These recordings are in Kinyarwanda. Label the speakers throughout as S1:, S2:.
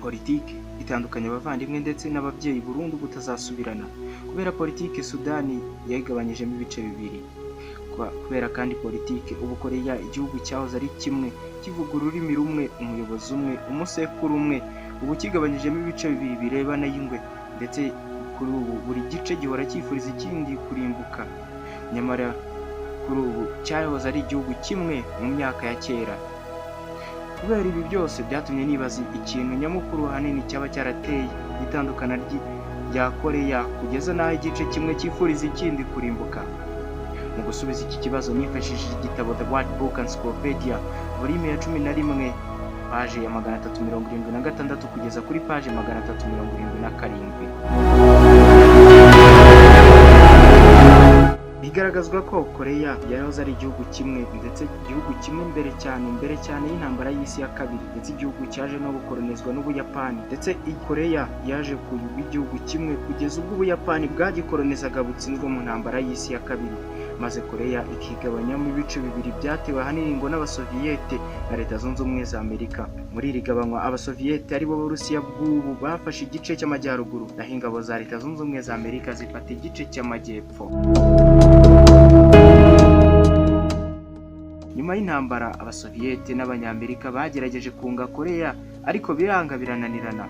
S1: Politiki itandukanya abavandimwe ndetse n'ababyeyi burundu butazasubirana. Kubera politiki, Sudani yayigabanyijemo ibice bibiri. Kubera kandi politiki, ubu Koreya, igihugu cyahoze ari kimwe, kivuga ururimi rumwe, umuyobozi umwe, umusekuru umwe, ubu kigabanyijemo ibice bibiri birebana y'ingwe, ndetse kuri ubu buri gice gihora cyifuriza ikindi kurimbuka. Nyamara kuri ubu cyahoze ari igihugu kimwe mu myaka ya kera. Kubera ibi byose byatumye nibaza ikintu nyamukuru ahanini cyaba cyarateye itandukana rya Koreya, kugeza n'aho igice kimwe cyifuriza ikindi kurimbuka. Mu gusubiza iki kibazo nifashishije igitabo The World Book Encyclopedia, volume ya 11, paje ya 376 kugeza kuri paje 377. Bigaragazwa ko Koreya yahoze ari igihugu kimwe, ndetse igihugu kimwe mbere cyane, mbere cyane y'intambara y'isi ya kabiri, ndetse igihugu cyaje no gukoronizwa n'Ubuyapani. Ndetse Koreya yaje kuba igihugu kimwe kugeza ubwo Ubuyapani bwagikoronizaga butsinzwe mu ntambara y'isi ya kabiri, maze Koreya ikigabanyamo ibice bibiri byatewe ahanini ngo n'Abasoviyete na Leta Zunze Ubumwe za Amerika. Muri iri gabanywa, Abasoviyete, aribo Burusiya bw'ubu, bafashe igice cy'amajyaruguru, naho ingabo za Leta Zunze Ubumwe za Amerika zifata igice cy'amajyepfo. Nyuma y'intambara, Abasoviyete n'Abanyamerika bagerageje kunga Koreya, ariko biranga, birananirana,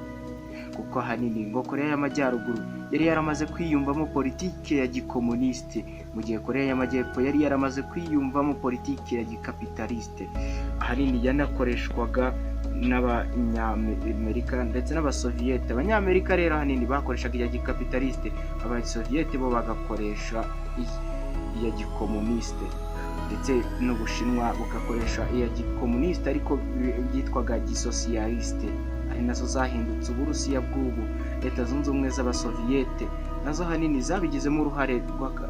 S1: kuko ahanini ngo Koreya y'Amajyaruguru yari yaramaze kwiyumvamo politike ya gikomunisite, mu gihe Koreya y'Amajyepfo yari yaramaze kwiyumvamo politike ya gikapitaliste, ahanini yanakoreshwaga n'Abanyamerika ndetse n'Abasoviyete. Abanyamerika rero ahanini bakoreshaga iya gikapitaliste, Abasoviyete bo bagakoresha iya gikomunisite, ndetse n'Ubushinwa bugakoresha iya gikomunisite ariko byitwaga gisosiyaliste, ari nazo zahindutse Uburusiya bw'ubu. Leta Zunze Ubumwe z'Abasoviyete nazo ahanini zabigizemo uruhare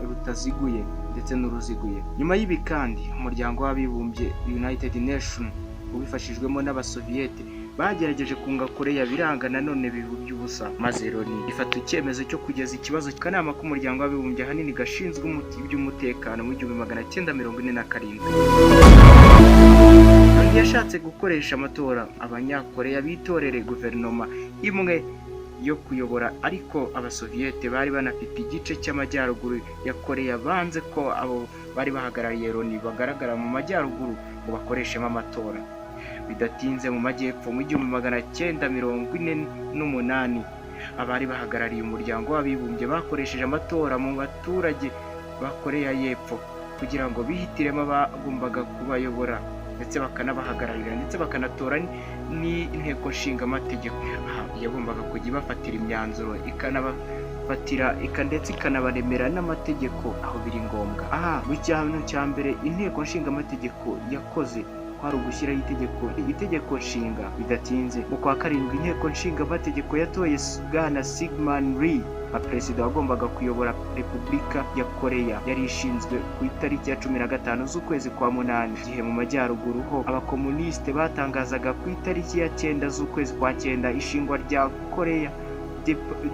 S1: rutaziguye ndetse n'uruziguye. Nyuma y'ibi kandi, Umuryango w'Abibumbye, United Nation, ubifashijwemo n'Abasoviyete, bagerageje kunga Koreya, biranga nanone, biba by'ubusa, maze Loni ifata icyemezo cyo kugeza ikibazo ku kanama k'Umuryango w'Abibumbye ahanini gashinzwe iby'umutekano mu 1947. Loni yashatse gukoresha amatora, Abanyakoreya bitorere guverinoma imwe yo kuyobora, ariko Abasoviyete bari banafite igice cy'amajyaruguru ya Koreya banze ko abo bari bahagarariye Loni bagaragara mu majyaruguru ngo bakoreshemo amatora. Bidatinze, mu majyepfo, mu 1948, abari bahagarariye Umuryango w'Abibumbye bakoresheje amatora mu baturage ba Koreya y'Epfo kugira ngo bihitiremo abagombaga kubayobora ndetse bakanabahagararira, ndetse bakanatora n'inteko nshingamategeko. Aha yagombaga kujya ibafatira imyanzuro, ikanabafatira ndetse ikanabaremera n'amategeko aho biri ngombwa. Aha mu cyano cya mbere inteko nshingamategeko yakoze kwari ugushyiraho itegeko nshinga. Bidatinze, mu kwa karindwi, inteko nshingamategeko yatoye Bwana Syngman Rhee nka perezida wagombaga kuyobora Repubulika ya Koreya yari ishinzwe ku itariki ya 15 z'ukwezi kwa munani, igihe mu majyaruguru ho abakomunisite batangazaga ku itariki ya 9 z'ukwezi kwa cyenda ishingwa rya Korea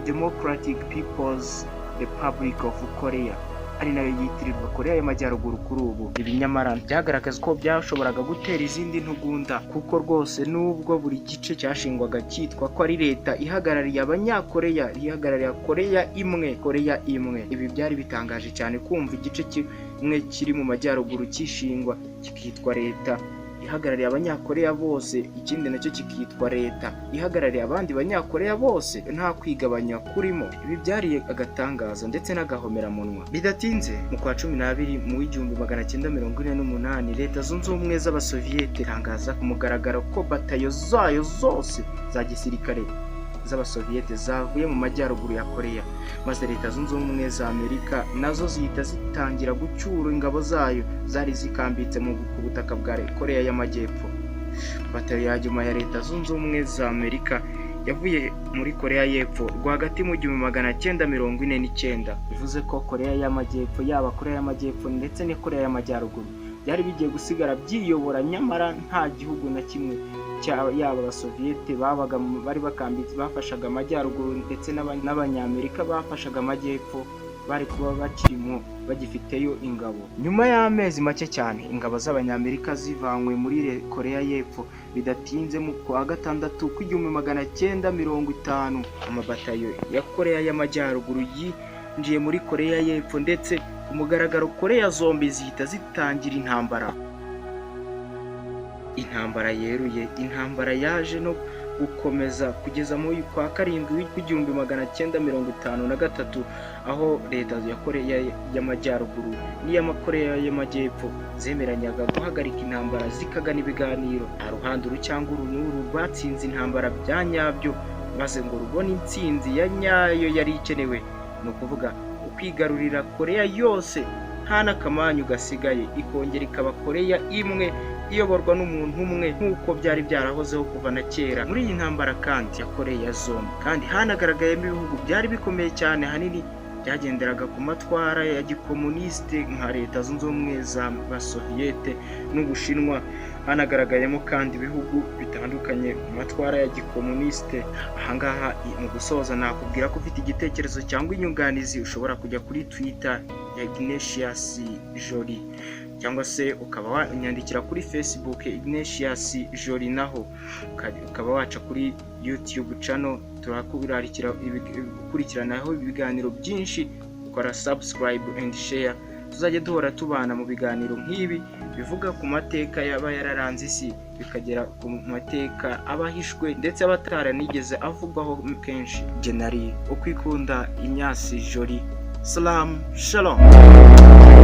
S1: Democratic People's Republic of Korea, ari nayo yitirirwa Korea y'Amajyaruguru kuri ubu. Ibi nyamara byagaragaza ko byashoboraga gutera izindi ntugunda, kuko rwose nubwo buri gice cyashingwaga cyitwa ko ari leta ihagarariye Abanyakoreya, ihagarariye Koreya imwe, Koreya imwe, ibi byari bitangaje cyane kumva igice kimwe kiri mu majyaruguru cyishingwa kikitwa leta ihagarariye Abanyakoreya bose, ikindi nacyo kikitwa leta ihagarariye abandi Banyakoreya bose, nta kwigabanya kurimo. Ibi byari agatangaza ndetse n'agahomamunwa. Bidatinze, mu kwa 12 mu w'1948, Leta Zunze Ubumwe z'Abasoviyete itangaza ku mugaragaro ko batayo zayo zose za gisirikare z'Abasoviyete zavuye mu majyaruguru ya Koreya, maze Leta Zunze Ubumwe za Amerika nazo zihita zitangira gucyura ingabo zayo zari zikambitse ku butaka bwa Koreya y'Amajyepfo. Batayo ya nyuma ya Leta Zunze Ubumwe za Amerika yavuye muri Koreya y'Epfo rwagati mu 1949, bivuze ko Koreya y'Amajyepfo, yaba Koreya y'Amajyepfo ndetse na Koreya y'Amajyaruguru, byari bigiye gusigara byiyobora, nyamara nta gihugu na kimwe, yaba Abasoviyete babaga bari bakambitse bafashaga amajyaruguru ndetse n'Abanyamerika bafashaga amajyepfo. Bari kuba bakirimo, bagifiteyo ingabo. Nyuma y'amezi make cyane ingabo z'Abanyamerika zivanywe muri Koreya y'Epfo, bidatinze mu kwa gatandatu kw'1950, amabatayo ya Koreya y'Amajyaruguru yinjiye muri Koreya y'Epfo, ndetse ku mugaragaro Koreya zombi zihita zitangira intambara, intambara yeruye, intambara yaje no gukomeza kugeza mu kwa karindwi kw'1953, aho leta ya Koreya y'Amajyaruguru n'iya Koreya y'Amajyepfo zemeranyaga guhagarika intambara, zikagana ibiganiro. Nta ruhande uru cyangwa uru n'uru rwatsinze intambara bya nyabyo maze ngo rubone intsinzi ya nyayo yari ikenewe, ni ukuvuga ukwigarurira Koreya yose nta n'akamanyu gasigaye, ikongera ikaba Koreya imwe iyoborwa n'umuntu umwe nk'uko byari byarahozeho kuva na kera. Muri iyi ntambara kandi ya Koreya zombi kandi hanagaragayemo ibihugu byari bikomeye cyane, ahanini byagenderaga ku matwara ya gikomunisite nka Leta Zunze Ubumwe za Basoviyete n'Ubushinwa. Hanagaragayemo kandi ibihugu bitandukanye mu matwara ya gikomunisite. Ahangaha mu gusoza nakubwira ko ufite igitekerezo cyangwa inyunganizi ushobora kujya kuri Twitter ya Ignatius Jolie, cyangwa se ukaba wanyandikira kuri Facebook Ignatius Jolie, naho ukaba waca kuri YouTube channel. Turakurarikira gukurikiranaho ibiganiro byinshi, ukora subscribe and share, tuzajya duhora tubana mu biganiro nk'ibi bivuga ku mateka yaba yararanze isi, bikagera ku mateka aba ahishwe ndetse aba ataranigeze avugwaho kenshi. Genari Ukwikunda Inyasi Jolie, salam shalom.